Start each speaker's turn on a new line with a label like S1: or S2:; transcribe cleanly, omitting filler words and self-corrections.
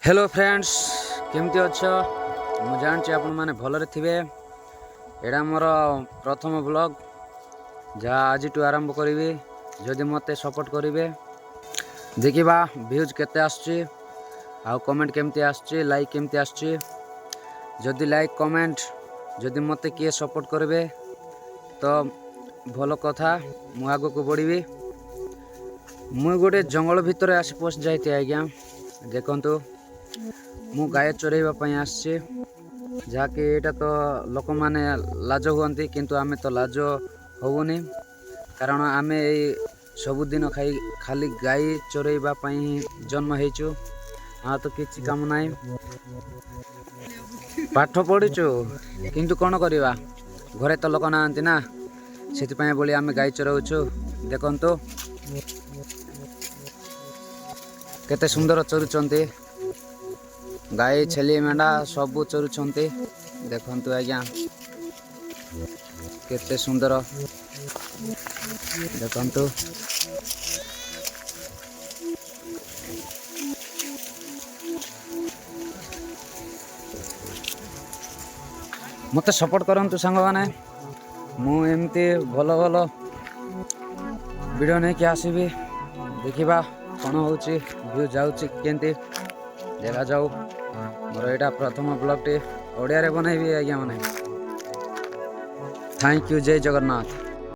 S1: Hello friends, କେମିତି ଅଛ? ମୁଁ ଜାଣିଛି ଆପଣମାନେ ଭଲରେ ଥିବେ। ଏଇଟା ମୋର ପ୍ରଥମ ବ୍ଲଗ୍, ଯାହା ଆଜିଠୁ ଆରମ୍ଭ କରିବି। ଯଦି ମୋତେ ସପୋର୍ଟ କରିବେ, ଦେଖିବା ଭ୍ୟୁଜ୍ କେତେ ଆସୁଛି ଆଉ କମେଣ୍ଟ କେମିତି ଆସୁଛି, ଲାଇକ୍ କେମିତି ଆସୁଛି। ଯଦି ଲାଇକ୍, କମେଣ୍ଟ, ଯଦି ମୋତେ କିଏ ସପୋର୍ଟ କରିବେ ତ ଭଲ କଥା, ମୁଁ ଆଗକୁ ବଢ଼ିବି। ମୁଁ ଗୋଟେ ଜଙ୍ଗଲ ଭିତରେ ଆସି ପଶି ଯାଇଛି ଆଜ୍ଞା। ଦେଖନ୍ତୁ, ମୁଁ ଗାଈ ଚରେଇବା ପାଇଁ ଆସିଛି, ଯାହାକି ଏଇଟା ତ ଲୋକମାନେ ଲାଜ ହୁଅନ୍ତି, କିନ୍ତୁ ଆମେ ତ ଲାଜ ହେବୁନି, କାରଣ ଆମେ ଏଇ ସବୁଦିନ ଖାଇ ଖାଲି ଗାଈ ଚରେଇବା ପାଇଁ ଜନ୍ମ ହେଇଛୁ। ଆଉ ତ କିଛି କାମ ନାହିଁ। ପାଠ ପଢ଼ିଛୁ, କିନ୍ତୁ କ'ଣ କରିବା, ଘରେ ତ ଲୋକ ନାହାନ୍ତି ନା, ସେଥିପାଇଁ ବୋଲି ଆମେ ଗାଈ ଚରାଉଛୁ। ଦେଖନ୍ତୁ କେତେ ସୁନ୍ଦର ଚରୁଛନ୍ତି ଗାଈ, ଛେଳି, ମେଣ୍ଢା ସବୁ ଚରୁଛନ୍ତି। ଦେଖନ୍ତୁ ଆଜ୍ଞା, କେତେ ସୁନ୍ଦର ଦେଖନ୍ତୁ। ମୋତେ ସପୋର୍ଟ କରନ୍ତୁ ସାଙ୍ଗମାନେ, ମୁଁ ଏମିତି ଭଲ ଭଲ ଭିଡ଼ିଓ ନେଇକି ଆସିବି। ଦେଖିବା କ'ଣ ହେଉଛି, ଭ୍ୟୁ ଯାଉଛି କେମିତି, ଦେଖାଯାଉ। ମୋର ଏଇଟା ପ୍ରଥମ ବ୍ଲଗ୍ଟି, ଓଡ଼ିଆରେ ବନେଇବି ଆଜ୍ଞା ମାନେ। Thank you, Jay Jagannath.